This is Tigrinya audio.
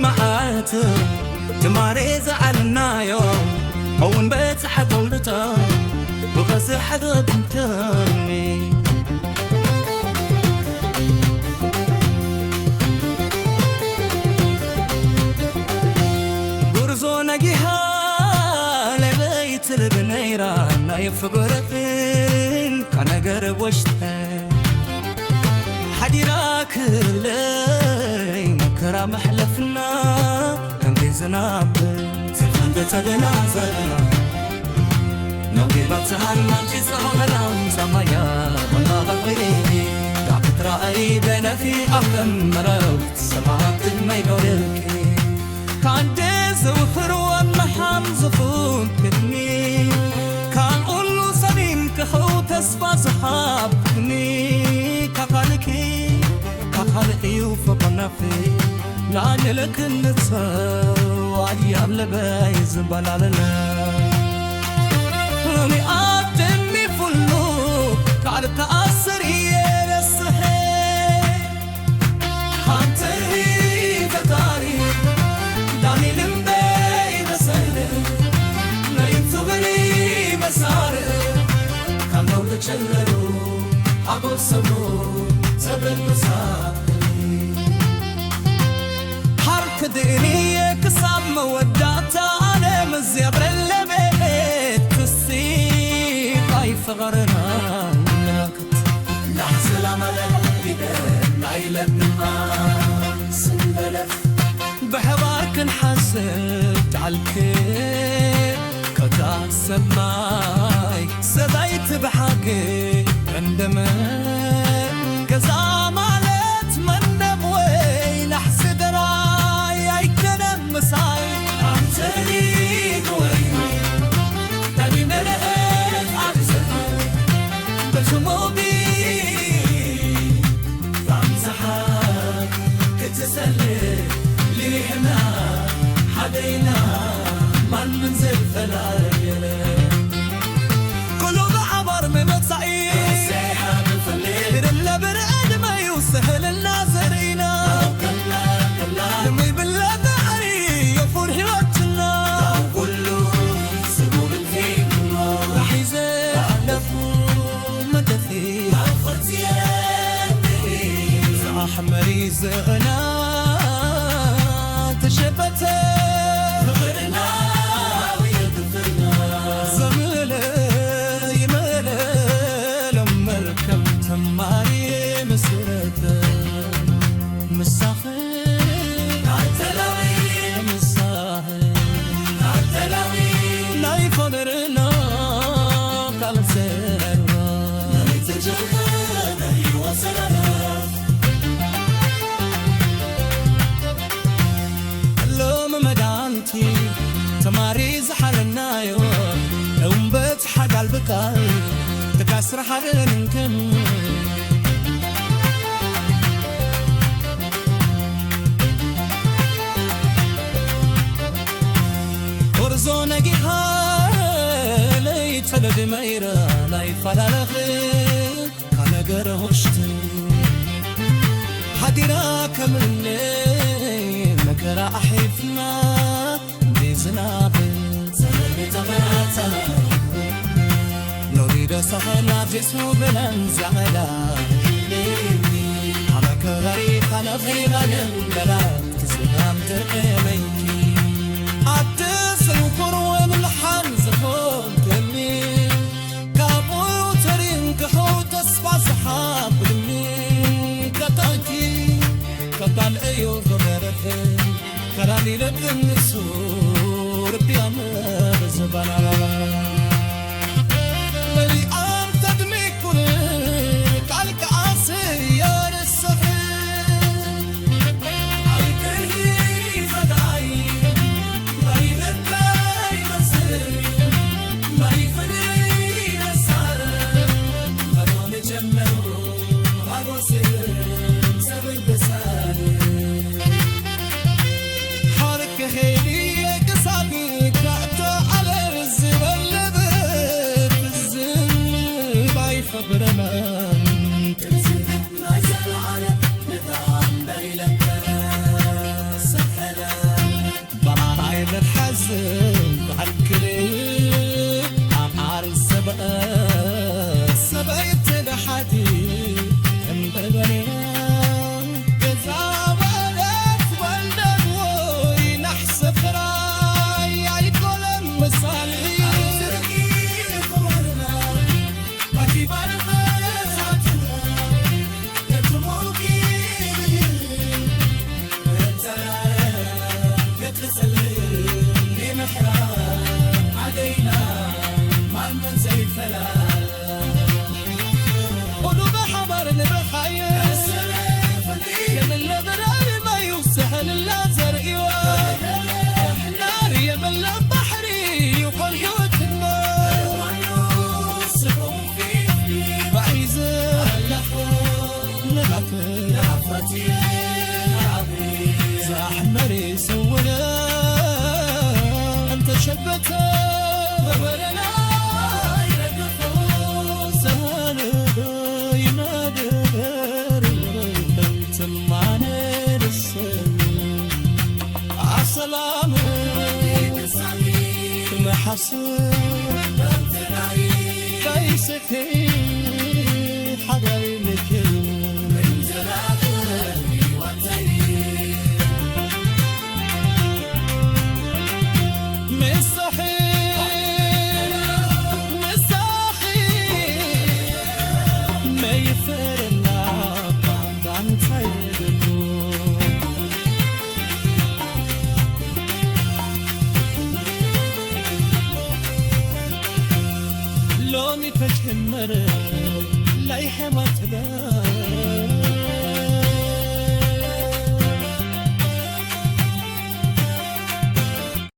መዓት ትማሬ ዝዓለናዮ እውን በጽሐ ተውልጠ ብቐስሐ ተጥንተኒ ጉርዞ ነጊሃ ለበይት ልብነይራ ናይ ፍጎረፍን ካነገር ወሽተ ሓዲራ ክለይ መከራ መሕለፍና ከምቲ ዝናብ ዝፈንገተ ገናዘልና ነውጌ ባትሃን ማንቺ ጸሆመራን ሰማያ ወናቐ ኮይኒ ዳብት ራእይ በነፊ ኣፈመረው ሰማት መይዶልኪ ካንደ ዘውኽርወን መሓም ዝኹን ክድኒ ካን ኡሉ ሰሊም ክኸው ተስፋ ዝሃብክኒ ካኻልኪ ካኻልክ እዩ ፈቐናፊ ላንልክንተው ኣድያም ለበይ ዝበላለለ እኒ ኣደሚ ፍሉ ካልካ ኣስር እየ ረስሐ ሓንተሪ ፈጣሪ ዳኒ ልምበይ መሰል ናይ ፍቕሪ መሳርእ ካብ ነውሪ ጨለሉ ሓጎስ ሰብሉ ዘብል መሳርእ ሓርክ ድእንየ ክሳብ መወዳእታ ኣነ ምዝያብረለመ ትስፋይ ፍቕርና ላሕስላ መለሊደ ናይለምንማ ስንበለፍ ብሕባር ክንሓስብ ዳልክ ከታ ሰማይ ሰበይቲ ብሓቂ እንደመ ገዛ ማለት መነብ ወይ ናሕሲ ደራይ ኣይከነን ምሳይ ኣንተሪግ ወይ ግርለ ብርዕድ መዩ ስህልና ዘርኢና ለመይብለ ባሕሪ የፉር ሕይወትና ሒዘ ኣለፉ መደፊ ኣሕመሪ ዝቕና ተሸፈተ ዘምለ ይመለ ሎም መርከብ ተማሪ ምስረተ ምሳኸ ምሳኸ ናይ ፈነርና ቃል ዘረባ ሎሚ መዳንቲ ተማሪ ዝሓለናዮ እውንበት ሓዳል ብቃል ተካስር ሓደንንክን ቁርዞ ነጊኻ ለይተለድመይረ ናይ ፈላለኽ ካነገር ሆሽት ሓዲራ ከምነ መከራ ኣሒፍና እንዴ ዝናብ ሎሚ ደሳኸና ፊሱ ብለን ዛዕላ ኣመከራሪ ካነፍሪና ገንበላ ትዝናም ትርቀመይኪ ኣትስንኩር ወንልሓን ዝኾንከኒ ካብኡ ተሪንክሑ ተስፋ ዝሓብኒ ከታኪ ከባል እዩ ዝበረኸ ከላሊ ለቅንሱ ርቢያም ዝበላ መሊኣም ተድሚኩን ቃል ከኣስ የርስሕ ዛሕመሪ ስውረ እንተሸበተ በበረና ይረግፉ ሰሃነ ይናደር ትማነ ደሰ ኣሰላም ክመሓስብ ከይስኪ ሓጋይ ምክር ምሳኺ ምሳኺ መይፈረና ዳንታይ ደሎ ሎሚ ተጀመረ ላይ ሕማትዳ